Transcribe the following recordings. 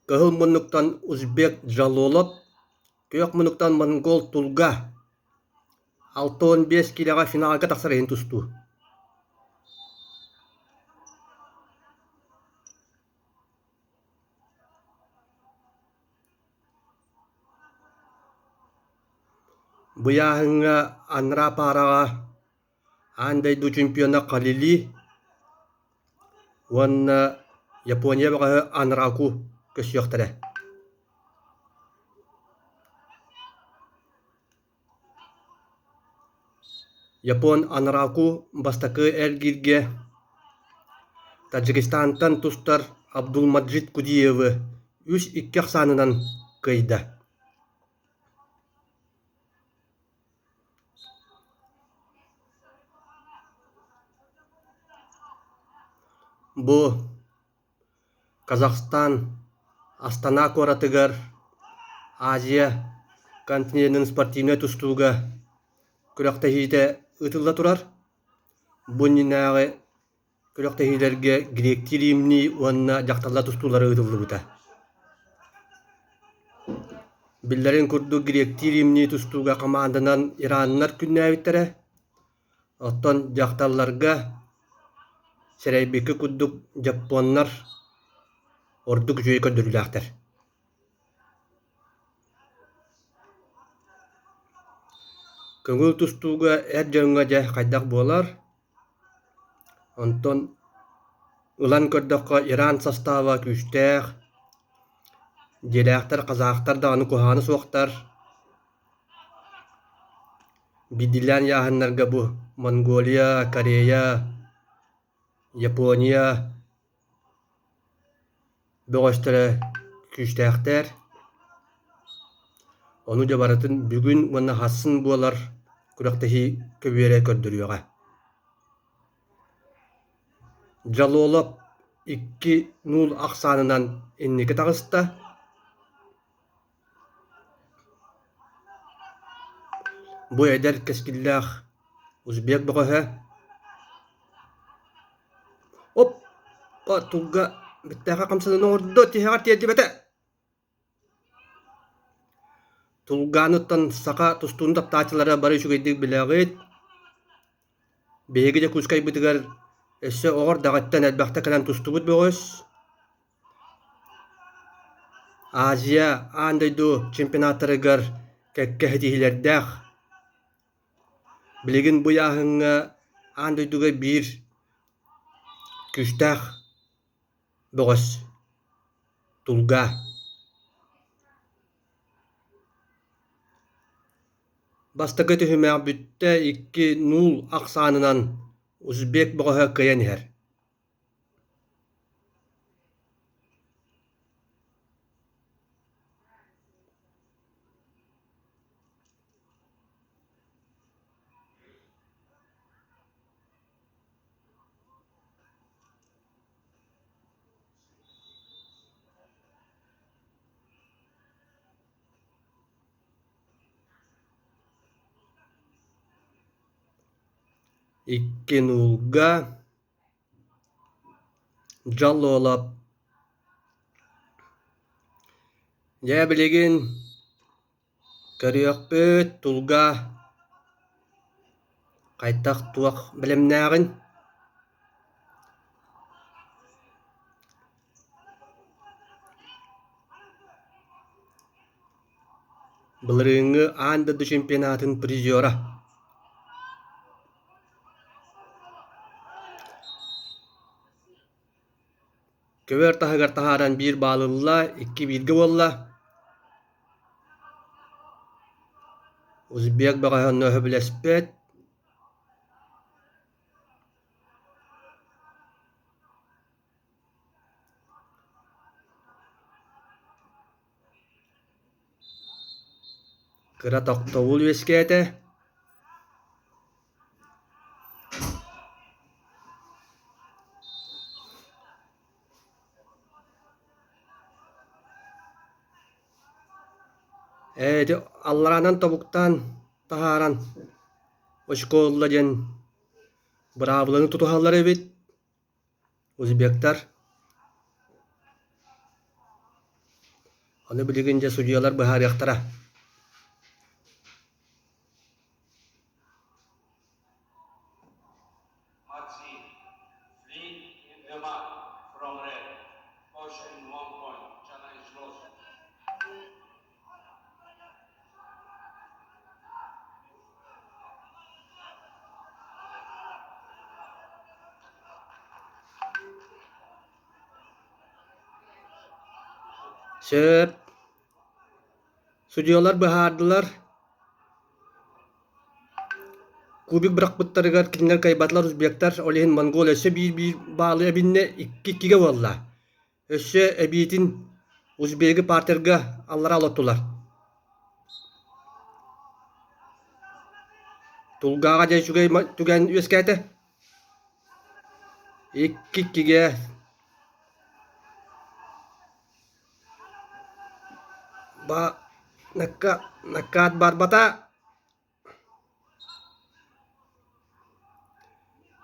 Кыһыл муннуктан узбек Джалолов, күөх муннуктан монгол Тулга 65 киилэҕэ финалга тахсар иһин тустуу. Бу ыйааһыҥҥа анараа паараҕа аан дойду чемпиона Халили уонна Япония бөҕөһө Анраку көрсүөхтэрэ. Япон Анраку бастакы эргииргэ Таджикистантан тустар Абдулмаджид Кудиевы 3-2 ахсаанынан кыайда. Бу Казахстан Астана куоратыгар Азия континенын спортивнай тустууга күрэхтэһиитэ ыытылла турар. Бу иннинээҕи Күрэхтэһиилэргэ гректии римнии уонна дьахталлар тустуулара ыытыллыбыта. Биллэрин курдук гректии римнии тустууга хамаанданан ираннар күннээбиттэрэ, оттон дьахталларга сэрэйбиккэ курдук дьоппуоннар ордук үчүгэй көрдөрүүлээхтэр. Көҥүл тустууга эр дьоҥҥо дьэ хайдах буолар, Онтон ылан көрдөххө Иран састааба күүстээх, дьиэлээхтэр, казахтар даҕаны куһаҕана суохтар. Биирдиилээн ыйааһыннарга бу Монголия, Корея, Япония бөҕөстөрө күүстээхтэр. Ону дьэ барытын бүгүн уонна сарсын буолар күрэхтэһии көбүөрэ көрдөрүөҕэ. Джалолов 2-0 ахсаанынан инники таҕыста. Бу эдэр кэскиллээх узбек бөҕөһө Оп! Тулга бүттээхэ хамсанан оҥордо, тиһэҕэр тиэрдибэтэ. Тулгааныттан саха тустууну таптааччылара бары үчүгэйдик билэҕит. Биһиги Дьокуускайбытыгар өссө оҕо эрдэҕиттэн элбэхтэ кэлэн тустубут бөҕөс. Азия, аан дойду чемпионаттарыгар кэккэ ситиһиилэрдээх. Билигин бу ыйааһыҥҥа аан дойдуга биир күүстээх бөҕөс Тулга. Бастакы түһүмэх бүттэ 2-0 ахсаанынан узбек бөҕөһө кыайан иһэр. 2-0-га Дьоллоолоп Дьэ билигин көрүөхпүт тулга хайдах туох бэлэмнээҕин Былырыыҥҥы аан дойду чемпионатын призера. Көбүөр таһыгар таһааран биир баал ылла, икки бииргэ буолла. Узбек бөҕөһө онно сөбүлэспэт. Кыра тохтобул үөскээтэ. Ээ, ити аллараанан тобуктаан таһааран очко ылла диэн быраабыланы тутуһаллар эбит. Узбектар. Ону билигин дьэ судьуйалар быһаарыахтара. Matsi, flee in the mat from red, caution 1 point, challenge lost. Сөп. Судьуйалар быһаардылар. Кубик бырахпыттарыгар кинилэр кыайбатылар узбектар, ол иһин Монголия өссө биир-биир баалы эбиннэ, икки-иккигэ буолла. Өссө эбиитин узбегы партерга аллара олоттулар. Тулгааҕа дьэ үчүгэй түгэн үөскээтэ. Икки-иккигэ Ба накка наккаат барбата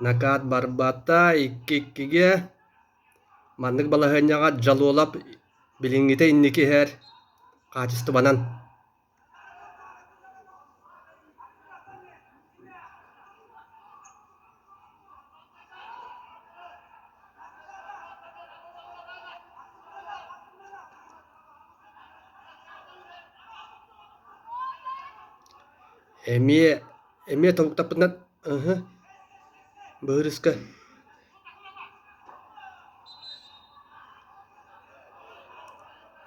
Накаат барбата икки-иккигэ Маннык балаһыанньаҕа Дьалуолап билиҥҥитэ инники иһэр хаачыстыбанан Эмиэ эмиэ тобуктаппытынан ыһы быһырыска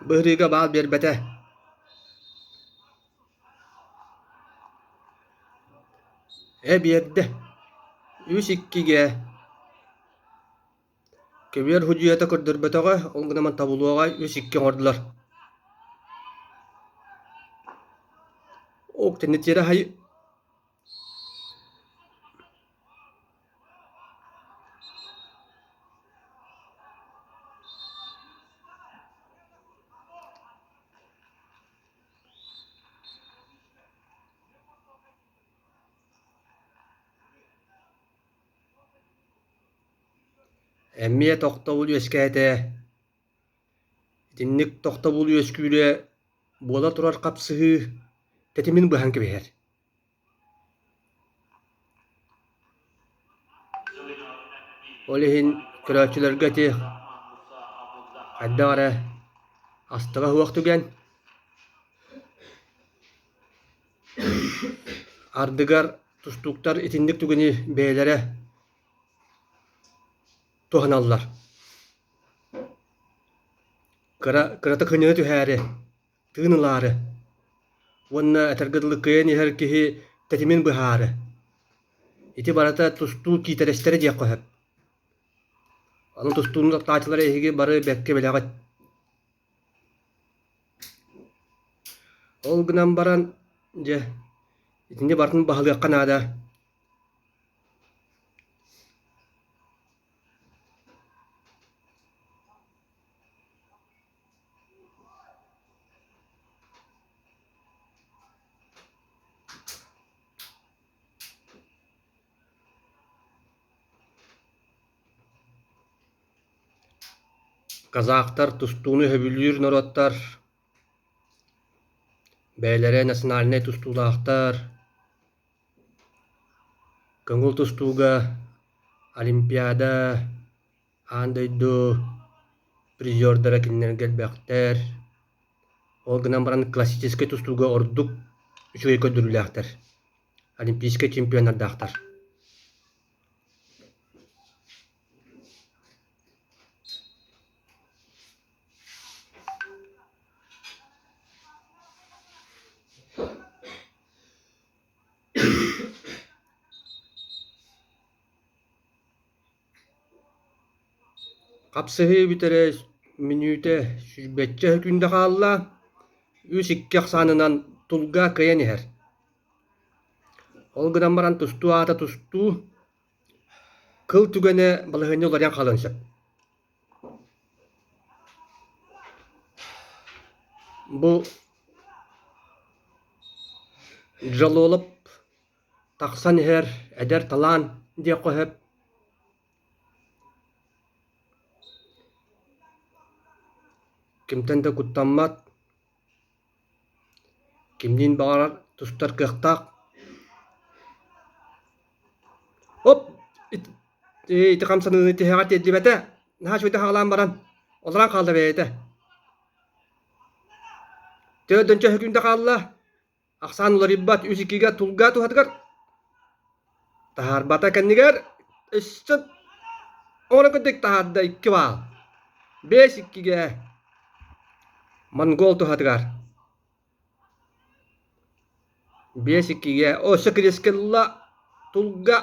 Быһырыыга баал биэрбэтэ Ээ биэрдэ, үс иккигэ Көбүөр судьуйата көрдөрбөтөҕө, ол гынан табылуоҕа үс икки оҥордулар. Ок, тэнитиэрэ аһай Эмиэ тохтобул үөскээтэ. Итинник тохтобул үөскүүрэ буола турар хапсыһыы тэтимин быһан кэбиһэр. Ол иһин көрөөччүлэргэ ити хайдах эрэ астыга суох түгэн. Ардыгар тустууктар итинник түгэни бэйэлэрэ туһаналлар. Кыра кыратык кынньана түһээри, тыын ылаары уонна этэргэ дылы кыайан иһэр киһи тэтимин быһаары. Ити барыта тустуу киитэрэстэрэ диэххэ сөп. Аны тустууну таптааччылар эһиги бары бэркэ билэҕит. Ол гынан баран, дьэ, итини барытын баһылыахха наада. Казахтар тустууну сөбүлүүр норуоттар, бэйэлэрэ национальнай тустуулаахтар, көҥүл тустууга Олимпиада, аан дойду призердара кинилэргэ элбэхтэр. Ол гынан баран классическай тустууга ордук үчүгэй көрдөрүүлээхтэр, олимпийскай чемпионнардаахтар. Хапсыһыы бүтэрэ мүнүүтэ сүүрбэччэ сөкүүндэ хаалла, үс икки ахсаанынан тулга кыайан иһэр. Ол гынан баран тустуу аата тустуу, кыл түгэнэ балаһыанньа уларыйан хаалыан сөп. Бу Джалолов тахсан иһэр эдэр талаан диэххэ сөп. Кимтэн да куттаммат. Кимниин баҕарар тустар кыахтаах. Оп! Ити хамсаныыны тиһэҕэр тиэрдибэтэ, наһаа үчүгэйдик хаалаан баран, олорон хаалла бэйэтэ. Төрдөнчө өһүкүндэ хаалла, ахсаан уларыйбат үс иккигэ тулга туһатыгар таһаарбата кэннигэр өссө оҥорон курдук таһаарда икки баал. Биэс иккигэ монгол туһатыгар. Биэс иккигэ өссө Крискелла тулга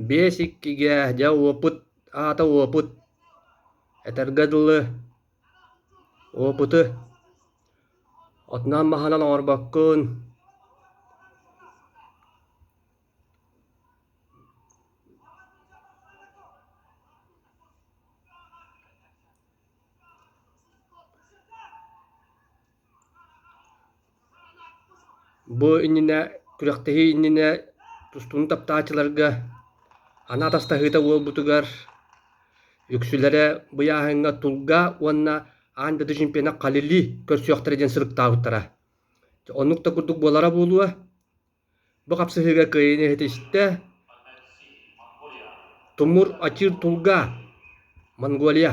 Биэс иккигэ дьэ уопут аата уопут этэргэ дылы уопуту отунан-маһынан оҥорбоккун. Бу иннинэ күрэхтэһии иннинэ тустууну таптааччыларга аны атастаһыыта буолбутугар үксүлэрэ быйааһыҥҥа Тулга уонна аан дойду чемпиона Халили көрсүөхтэрэ диэн сылыктаабыттара. Оннук да курдук буолара буолуо. Бу хапсыһыыга кыайыыны ситистэ Тумур Ачир Тулга, Монголия.